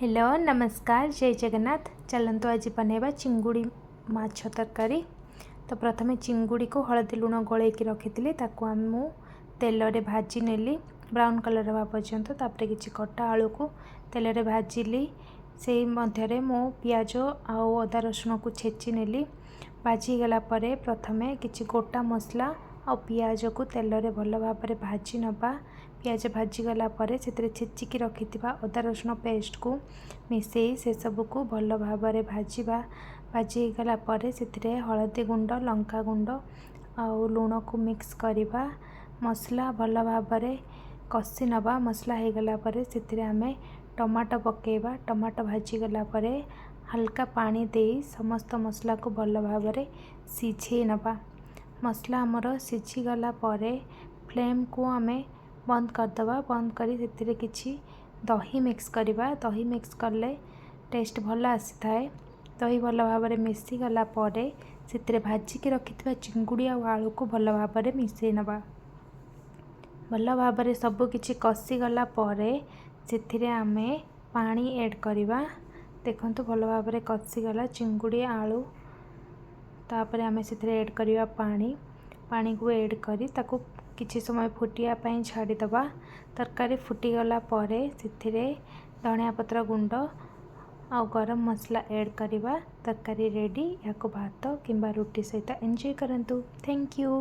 Hello, ନମସ୍କାର, ଜୟ ଜଗନ୍ନାଥ। ଚାଲନ୍ତୁ, ଆଜି ବନେଇବା ଚିଙ୍ଗୁଡ଼ି ମାଛ ତରକାରୀ। ତ ପ୍ରଥମେ ଚିଙ୍ଗୁଡ଼ିକୁ ହଳଦୀ ଲୁଣ ଗୋଳେଇକି ରଖିଥିଲି। ତାକୁ ମୁଁ ତେଲରେ ଭାଜି ନେଲି ବ୍ରାଉନ୍ କଲର୍ ହେବା ପର୍ଯ୍ୟନ୍ତ। ତାପରେ କିଛି କଟା ଆଳୁକୁ ତେଲରେ ଭାଜିଲି। ସେଇ ମଧ୍ୟରେ ମୁଁ ପିଆଜ ଆଉ ଅଦା ରସୁଣକୁ ଛେଚି ନେଲି। ଭାଜି ହେଇଗଲା ପରେ ପ୍ରଥମେ କିଛି ଗୋଟା ମସଲା ଆଉ ପିଆଜକୁ ତେଲରେ ଭଲ ଭାବରେ ଭାଜି ନେବା। ପିଆଜ ଭାଜିଗଲା ପରେ ସେଥିରେ ଛେଚିକି ରଖିଥିବା ଅଦା ରସୁଣ ପେଷ୍ଟକୁ ମିଶାଇ ସେସବୁକୁ ଭଲ ଭାବରେ ଭାଜିବା। ଭାଜି ହେଇଗଲା ପରେ ସେଥିରେ ହଳଦୀ ଗୁଣ୍ଡ, ଲଙ୍କା ଗୁଣ୍ଡ ଆଉ ଲୁଣକୁ ମିକ୍ସ କରିବା। ମସଲା ଭଲ ଭାବରେ କଷି ନେବା। ମସଲା ହେଇଗଲା ପରେ ସେଥିରେ ଆମେ ଟମାଟୋ ପକାଇବା। ଟମାଟୋ ଭାଜିଗଲା ପରେ ହାଲକା ପାଣି ଦେଇ ସମସ୍ତ ମସଲାକୁ ଭଲ ଭାବରେ ସିଝେଇ ନେବା। ମସଲା ଆମର ସିଝିଗଲା ପରେ ଫ୍ଲେମ୍କୁ ଆମେ ବନ୍ଦ କରିଦେବା। ବନ୍ଦ କରି ସେଥିରେ କିଛି ଦହି ମିକ୍ସ କରିବା। ଦହି ମିକ୍ସ କଲେ ଟେଷ୍ଟ ଭଲ ଆସିଥାଏ। ଦହି ଭଲ ଭାବରେ ମିଶିଗଲା ପରେ ସେଥିରେ ଭାଜିକି ରଖିଥିବା ଚିଙ୍ଗୁଡ଼ି ଆଉ ଆଳୁକୁ ଭଲ ଭାବରେ ମିଶାଇ ନେବା। ଭଲ ଭାବରେ ସବୁକିଛି କଷିଗଲା ପରେ ସେଥିରେ ଆମେ ପାଣି ଏଡ଼୍ କରିବା। ଦେଖନ୍ତୁ, ଭଲ ଭାବରେ କଷିଗଲା ଚିଙ୍ଗୁଡ଼ି, ଆଳୁ। ତାପରେ ଆମେ ସେଥିରେ ଏଡ଼୍ କରିବା ପାଣି। ପାଣିକୁ ଏଡ଼୍ କରି ତାକୁ କିଛି ସମୟ ଫୁଟିବା ପାଇଁ ଛାଡ଼ିଦେବା। ତରକାରୀ ଫୁଟିଗଲା ପରେ ସେଥିରେ ଧଣିଆ ପତ୍ର ଗୁଣ୍ଡ ଆଉ ଗରମ ମସଲା ଏଡ଼୍ କରିବା। ତରକାରୀ ରେଡ଼ି। ଏହାକୁ ଭାତ କିମ୍ବା ରୁଟି ସହିତ ଏନ୍ଜୟ କରନ୍ତୁ। Thank you.